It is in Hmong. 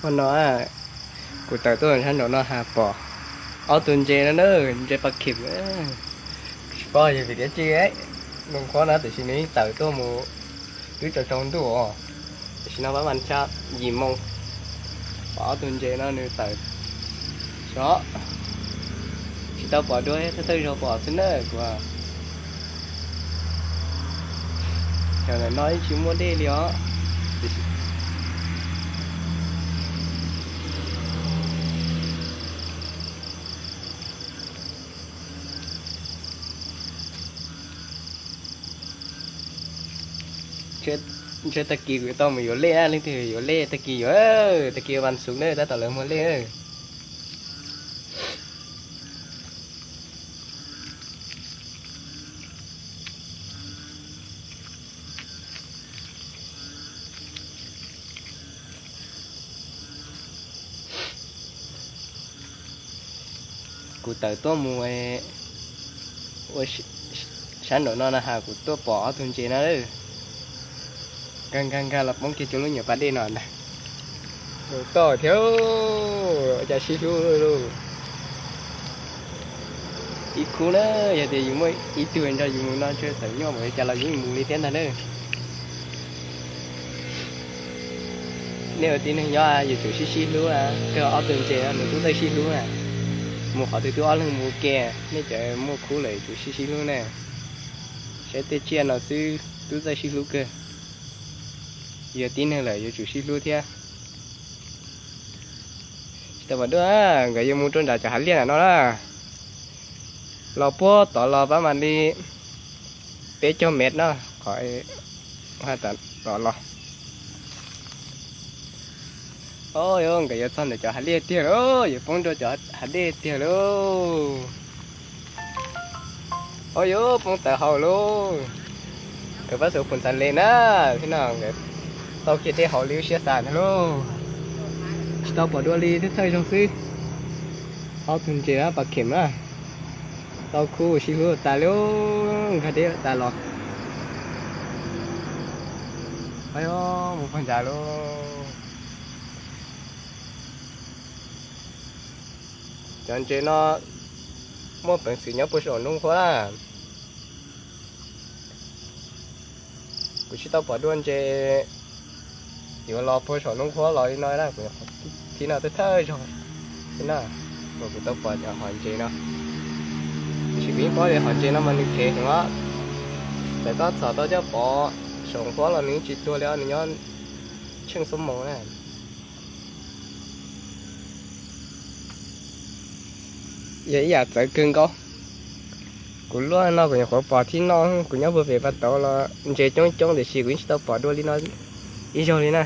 Ua no, kuv tawm tuaj sab nraum no has pom ob tug ntses no na, ntses pas khim. Tsis paub yog vim dab tsi, nws qhuav na tiam sis nws yeej tawm tuaj mus twb tsaus tsaus ntuj os. Tam sim no pab mas xya yim moo, pom ob tug ntses no nws tawm sov, tsis tau pom dua, thawj thawj zaug pom xwb na kuv. Cov ntawm no ib tsis muaj dej li os. Ntshe tag kis kuv tau mus yuav lej, leej twg yuav lej tag kis yuav, tag kis vas xuv na tab tom lawv muag lej. Kuv tawm tuaj mus ua sab nraum no na has kuv tuaj pom ob tug ntses no. Nkag nkag nkag los poob kiag cov lub nyuam pas dej no ntag. Toj thiab, cas sib hlub lauj. Ib khub na, yog tias yus muaj ib tug nrog yus mus no tsuas tawm nyuaj npaum li cas los yeej mus li thiab ntag na. Nej ua tib neeg nyob yuav tsum sib sib hlub, kawg ob tug ntses no nws tub txawj sib hlub na. Mus qhov twg twb ob leeg mus ke, nej cov muaj khub lawm yuav tsum sib sib hlub na. Saib tej tsiaj no xwb tub txawj sib hlub kawg. Yog tib neeg lawm yuav tsum sib hlub thiab. Tsis tau pom dua, nkawd yuav mus rau nram cov hav liaj ntawm no na. Los puag tod los pab mam li peb caug mev no, qhov tod los. Au yau, nkawd yuav txog ntawm cov hav liaj tiag lauj, yuav poob rau cov hav dej tiag lauj. Au yau, poob tawv hau lauj. Nkawd pab xus phum ntxhais le na, thiab no nkawd tau kiag dej haus li lub siab xav ntag lauj. Tsis tau pom dua li, thawj thawj zaug xwb. Ob tug ntses pas khem na, tau khub sib hlub tas li, nkag deb tas los. Au yau, mus puag nrad lauj. Cov ntses no muaj peev xwm nyob puag saum nruab nqhuab na. Kuv tsis tau pom dua ntses yuav los puag saum nruab nqhuab los li no na, kuv thib no thawj thawj zaug na, uas kuv tau pom cov hom ntses no. Tiam sis kuv yeej paub tias hom ntses no mas nws khev heev os. Txawm koj txhom tau coj pov saum nqhuab los nws yeej tsis tuag li os, nws nyob tsheej xuab moos na. Yog ib yam txawv kawg nkaus. Kuv luaj no kuv nyuam qhuav pom thib no, kuv nyob puag pem pas tauv los ntses coob coob tiam sis kuv yeej tsis tau pom dua li no ib zaug li na.